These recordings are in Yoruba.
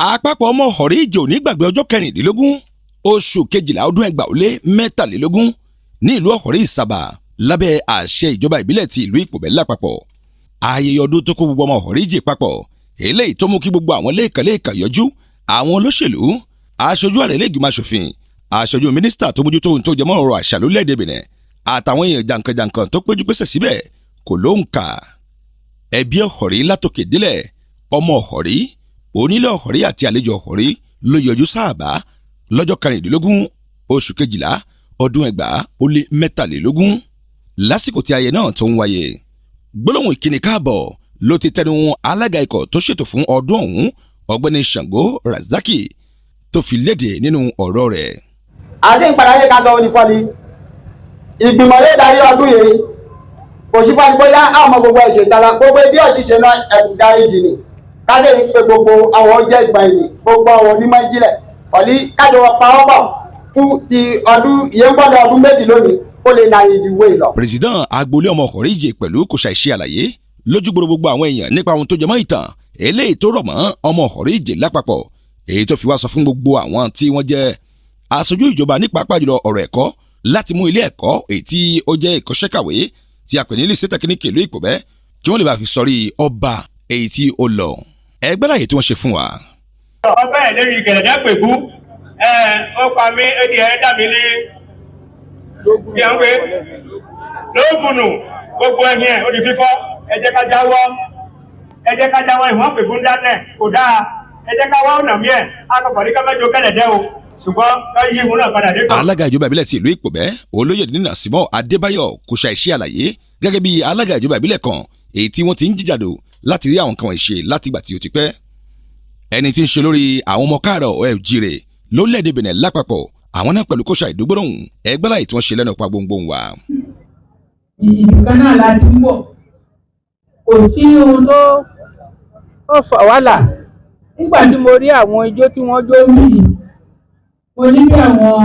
Àpapọ̀ ọmọ Ọ̀họ̀rí Ìjì ò ní gbàgbé ọjọ́ 16 oṣù 12 ọdún 2023 ní ìlú Ọ̀họ̀rí Ìsàbà lábẹ́ àṣẹ ìjọba ìbílẹ̀ ti ìlú Ìpòbẹ́ lápapọ̀. Ayẹyẹ ọdún tó kó gbogbo ọmọ Ọ̀họ̀rí Ìjì papọ̀, eléyìí tó mú kí gbogbo àwọn lẹ́ẹ̀kanlẹ́ẹ̀kan yọjú, àwọn olóṣèlú, aṣojú ààrẹ ilé-ìgbìmọ̀ aṣòfin, aṣojú mínísítà tó mójútó ohun tó jẹmọ́ ọ̀rọ̀ àṣà lórílẹ̀‐èdè Benin, àtàwọn èèyàn jàǹkànjàǹkàn tó péjú pésẹ̀ síbẹ̀ kò lóǹkà. Ẹbí Ọ̀họ̀rí látòkè délẹ̀, ọmọ Ọ̀họ̀rí, onílé Ọ̀họ̀rí àti àlejò Ọ̀họ̀rí ló yọjú sáàbà lọ́jọ́ 16 oṣù 12 ọdún 2023. Lásìkò tí ayẹyẹ náà tó ń wáyé, gbólóhùn ìkíni káàbọ̀ ló ti tẹnu alága ikọ̀ tó ṣètò fún ọdún ọ̀hún, ọ̀gbẹ́ni Ṣàngó Razaki, tó fi léde nínú ọ̀rọ̀ rẹ̀. Àti ìpadà yẹ ká sọ ní fọ́ni ìgbìmọ̀ yóò darí ọdún yìí, kò sí fọ́ni bóyá àwọn ọmọ gbogbo ẹ̀ṣẹ̀ tara gbogbo ibi òṣìṣẹ́ náà ẹ̀kú dárí jì ní káṣẹ́ yìí pé gbogbo àwọn ọjọ́ ìgbà yìí, gbogbo àwọn onímọ̀ ìjìnlẹ̀ pọ̀lí kájọ wọn pa ọ́ pọ̀ fún ti ọdún ìyẹn ń gbọ́dọ̀ ọdún 2 lónìí kó lè na ìdìwé lọ. President agboolé ọmọ Ọ̀họ̀rí Ìjì pẹ̀lú kò ṣàìṣe àlàyé lójúgbòrò gbogbo àwọn èèyàn nípa ohun tó jẹmọ́ ìtàn eléyìí tó rọ̀ mọ́ ọmọ Ọ̀họ̀rí Ìjì lápapọ̀, èyí tó fi wá sọ fún gbogbo àwọn tí wọ́n jẹ́ aṣojú ìjọba ní pàápàá jùlọ ọ̀rọ̀ ẹ̀kọ́ láti mú ilé ẹ̀kọ́ èyí tí ó jẹ́ ìkọ́ṣẹ́kàwé tí a pè ní Lycée Technique ìlú Ìpòbẹ́ kí wọ́n lè bá fi sọrí ọba èyí tí ó lọ. Ẹgbẹ́ láyè tí wọ́n ṣe fún wa. Ọbẹ̀ ẹ̀ lérí gẹ̀lẹ́dẹ́ pẹ̀kú ẹ̀ ó pa mí ó di ẹ̀ dà mí ní bí ẹ̀ ń pè lóògùnù gbogbo ẹ̀yìn ẹ̀ ó di fífọ́. Ẹ jẹ́ ká jáwọ́, ẹ jẹ́ ká jáwọ́ ìwọ̀n pẹ̀kú ń dáná kò dáa. Ẹ jẹ́ ká wá ọ̀nà mí ẹ̀ akọ̀fọ̀rí ká mẹ́jọ gẹ̀lẹ́dẹ́ o, ṣùgbọ́n ká yí ìmú náà padà dé kan. Alága ìjọba ìbílẹ̀ ti ìlú Ìpòbẹ́, olóyè Nínà Símọ́ Adébáyọ̀, kò ṣàìṣe àlàyé gẹ́gẹ́ bí alága ìjọba ìbílẹ̀ kan èyí tí wọ́n ti ń jìjàdò láti rí àwọn nǹkan wọ̀nyí ṣe látìgbà tí ó ti pẹ́. Ẹni tí ń ṣe lórí àwọn ọmọ káàrọ̀ ẹ̀ jíire lórílẹ̀‐èdè Benin lápapọ̀, àwọn náà pẹ̀lú kó ṣàìdúgbòròhùn ẹgbẹ́ láì tí wọ́n ṣe lẹ́nu pa gbòǹgbò wa. Ibì kan náà la ti ń bọ̀, kò sí ohun tó fà wàhálà. Nígbà tí mo rí àwọn ijó tí wọ́n jó mí yìí, mo ní bí àwọn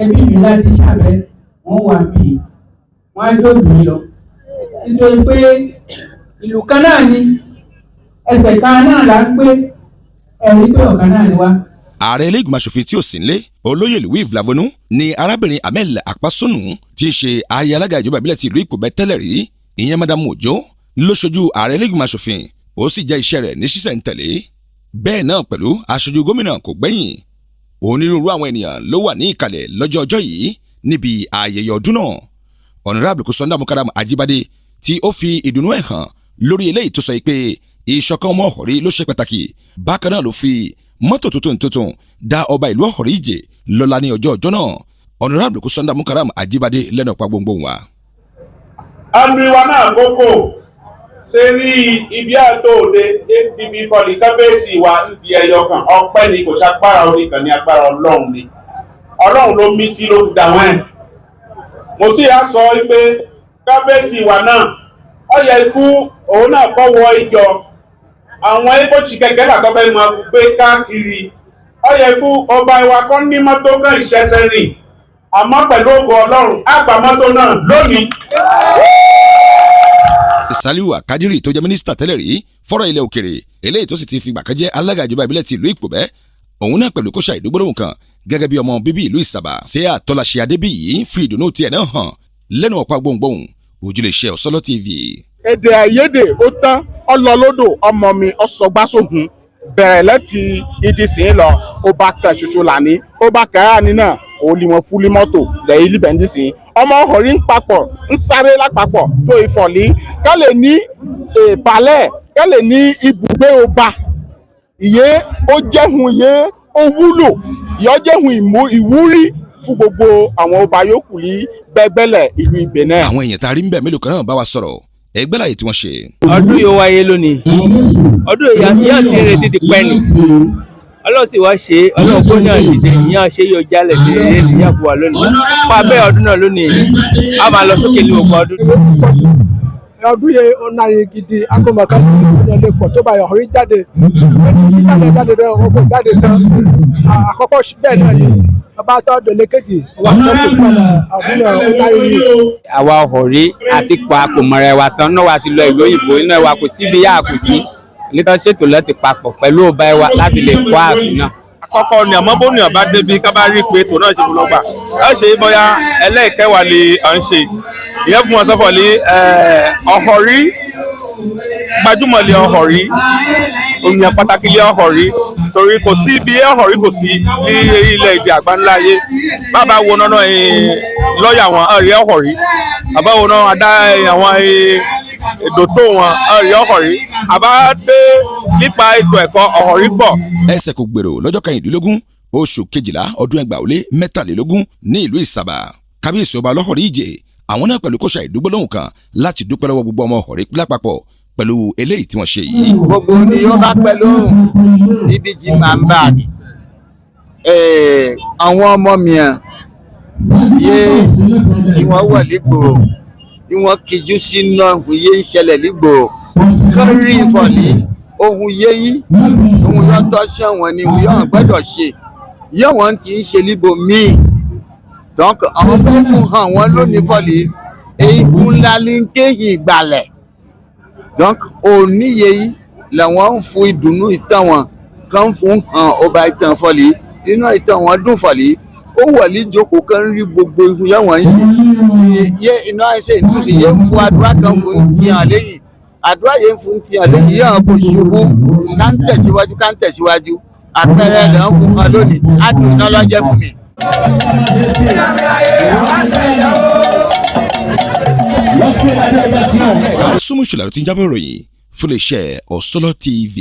ẹbí mi láti ṣàbẹ̀ wọ́n wà bí wọ́n á jó jù mí lọ, nítorí pé ìlú kan náà ni, ẹsẹ̀ kan náà là ń gbé, ẹ̀rí pé ọ̀kan náà ni wá. Ààrẹ ilé ìgbìmọ̀ asòfin tí ò sí nílé, olóyè Louis Vlavonu, ni arábìnrin Amel Akpasonu tí í ṣe aya alága ìjọba ìbílẹ̀ ti ìlú Ìpòbẹ́ tẹ́lẹ̀ rí, ìyẹn Madam Ojo, ló ṣojú ààrẹ ilé ìgbìmọ̀ asòfin, ó sì jẹ́ iṣẹ́ rẹ̀ ní ṣísẹ̀ntẹ̀lé. Bẹ́ẹ̀ náà pẹ̀lú aṣojú gómìnà kò gbẹ́yìn. Onírúurú àwọn ènìyàn ló wà ní ìkàlẹ̀ lọ́jọ́ ọjọ́ yìí níbi ayẹyẹ ọdún náà. Honorable Kúsọ́ndà Mukaram Ajíbádé tí ó fi ìdùnnú ẹ̀ hàn lórí eléyìí tó sọ pé ìṣọ̀kan ọmọ Ọ̀họ̀rí ló ṣe pàtàkì. Bákan náà ló fi mọ́tò tuntun tuntun dá ọba ìlú Ọ̀họ̀rí Ìjè lọ́lá ní ọjọ́ ọjọ́ náà. Honorable Kúsọ́ndà Mukaram Ajíbádé lẹ́nu ọ̀pá gbòǹgbò wa. Àmìwá náà kókò ṣe rí ibi àtò òde níbi fọlì kábíyèsí wa ń di ẹyọ kan. Ọpẹ́ ni, kò ṣagbára oníkan ní agbára Ọlọ́run ni. Ọlọ́run ló mí sí ló fi dà wọ́n ẹ̀. Mo sì á sọ pé kábíyèsí wa náà ó yẹ fún òun náà kọ́ wọ ìjọ àwọn ekóòtù kẹ̀kẹ́ làtọ́ fẹ́ máa fi gbé káàkiri. Ó yẹ fún ọba ìwà kan ní mọ́tò kan ìṣẹ́sẹ́ rìn, àmọ́ pẹ̀lú ògo Ọlọ́run á gba mọ́tò náà lónìí. Saliu Akadiri tó jẹ́ mínísítà tẹ́lẹ̀ rí fọ́rọ̀ ilẹ̀ òkèrè, eléyìí tó sì ti fi gbà kan jẹ́ alága ìjọba ìbílẹ̀ ti ìlú Ìpòbẹ́, òun náà pẹ̀lú kó ṣàìdúgbòrò kan gẹ́gẹ́ bí ọmọ bíbí ìlú Ìsàbà. Ṣé Àtọ́láṣe Adébíyì fi ìdùnnú tiẹ̀ náà hàn lẹ́nu ọ̀pá gbohùngbohùn ojúlẹ̀ṣẹ̀ Ọ̀sọ́lọ́ TV. Èdè àìyedè ó tán, ọlọlódò ọmọ mi ọsọgbásóhun bẹ̀rẹ̀ láti ìdísìn lọ. Ọba kan ṣoṣo làní, ọba kẹrànì náà òun ni wọn fúlí mọ́tò lẹ́yìn libẹ̀ndísìn. Ọmọ Ọ̀họ̀rí ń papọ̀ ń sáré lápapọ̀ tó ìfọ̀lí ká lè ní ìbálẹ̀, ká lè ní ibùgbé ọba ìyé ó jẹ́hun, ìyé ó wúlò, ìyé ó jẹ́hun ìwúrí fún gbogbo àwọn ọba yòókù ní gbẹgbẹ́lẹ̀ ìlú Ibẹ̀ náà. Àwọn èèyàn tá a rí ń bẹ̀ mélòó kan náà bá wa sọ̀rọ̀, ẹgbẹ́ láyè tí wọ́n ṣe. Ọdún yóò wáyé lónìí. Ọdún yìí ti ń retí ti pẹ́ ni, Ọlọ́run sì wá ṣe é. Ọlọ́run kó náà dìde ìyẹn ṣe yóò jálẹ̀ sí eré ìyẹn fún wa lónìí. Fún abẹ́ ọdún náà lónìí, a máa lọ sókè ní gbogbo ọdún. Ọdún yẹn ọ̀nà yìí gidi akọ̀mọ̀ká ọ̀nà lè pọ̀ tó bá Ọ̀họ̀rí jáde jáde jáde rẹ ọkọ̀ jáde tán àkọ́kọ́. Bẹ́ẹ̀ náà ni bàbá tó délé kejì wà tó kó padà ọdún náà ọ̀nà yìí. Àwa Ọ̀họ̀rí àti pa kò mọ̀rẹ̀ wa tán náà wa ti lọ ìlú òyìnbó iná wa kò síbi yá kò sí. Nípa ṣètò láti papọ̀ pẹ̀lú ọba wa láti lè kọ́ ààfin náà. Àkọ́kọ́ ni àmọ́ bóni ọba débi ká bá rí pé ètò náà ṣe fún lọ́gbà ẹ ṣe bóyá ẹlẹ́ẹ̀kẹwàá lè à ń ṣe ìyẹn fún wọn sọ́fọ̀ lé Ọ̀họ̀rí gbajúmọ̀ lé Ọ̀họ̀rí, òmìnira pàtàkì lé Ọ̀họ̀rí, torí kò sí ibi Ọ̀họ̀rí kò sí ní ilẹ̀ èdè àgbáńlá ayé. Bàbá wo náà lọ́ọ̀yà wọn ọ̀rí Ọ̀họ̀rí, bàbá wo náà adá àwọn èdòtó wọn ọ̀rí Ọ̀họ̀rí, àbá dé nípa ètò ẹ̀kọ́ Ọ̀họ̀rí pọ̀. Ẹsẹ̀ kò gbèrò lọ́jọ́ 16 oṣù kejìlá ọdún 2023 ní ìlú Ìsàbà, kábíyèsí ọba Ọlọ́họ̀rí Ìjè àwọn náà pẹ̀lú kóṣà ìdúgbòlóhùn kan láti dúpẹ́ lọ́wọ́ gbogbo ọmọ Ọ̀họ̀rí lápapọ̀ pẹ̀lú eléyìí tí wọ́n ṣe yìí. Gbogbo ni ó bá pẹ́ lóhùn ibi tí màá ń bà ní àwọn ọmọ mìíràn yé ìwọ̀n wọ̀ lígbòó, ìwọ̀n kìjú sínú ìyé ń ṣẹlẹ̀ lígbòó kán rí ìfọ̀lì ohun yéyí ohun yóò tọ́ sí àwọn ni ohun yóò gbọ́dọ̀ ṣe yóò wọ́n ti ń ṣe líbo míì. Donc àwọn fẹ́ fún hàn wọ́n lónìí fọ̀lì eégún ńlá ní kéyìn ìgbàlẹ̀. Donc òní yéyí làwọn ń fún ìdùnnú ìtàn wọn kàn fún hàn ọba ìtàn fọ̀lì inú ìtàn wọn dùn fọ̀lì ó wọ̀lí jókòó kan rí gbogbo ihu yẹn wọ́n ń ṣe yé iná ṣe ìdúsí yé ń fún àdúrà kan fún tihàn lẹ́yìn àdúrà yẹn fún tihàn lẹ́yìn yẹn kò ṣubú ká ń tẹ̀síwájú ká ń tẹ̀síwájú àpẹẹrẹ lẹ́ ń fún wọn lónìí adùn iná lọ́jẹ́ fún mi. Súnmùsùlà ló ti ń jábọ̀ ìròyìn fún iléeṣẹ́ Ọ̀sọ́lọ́ TV.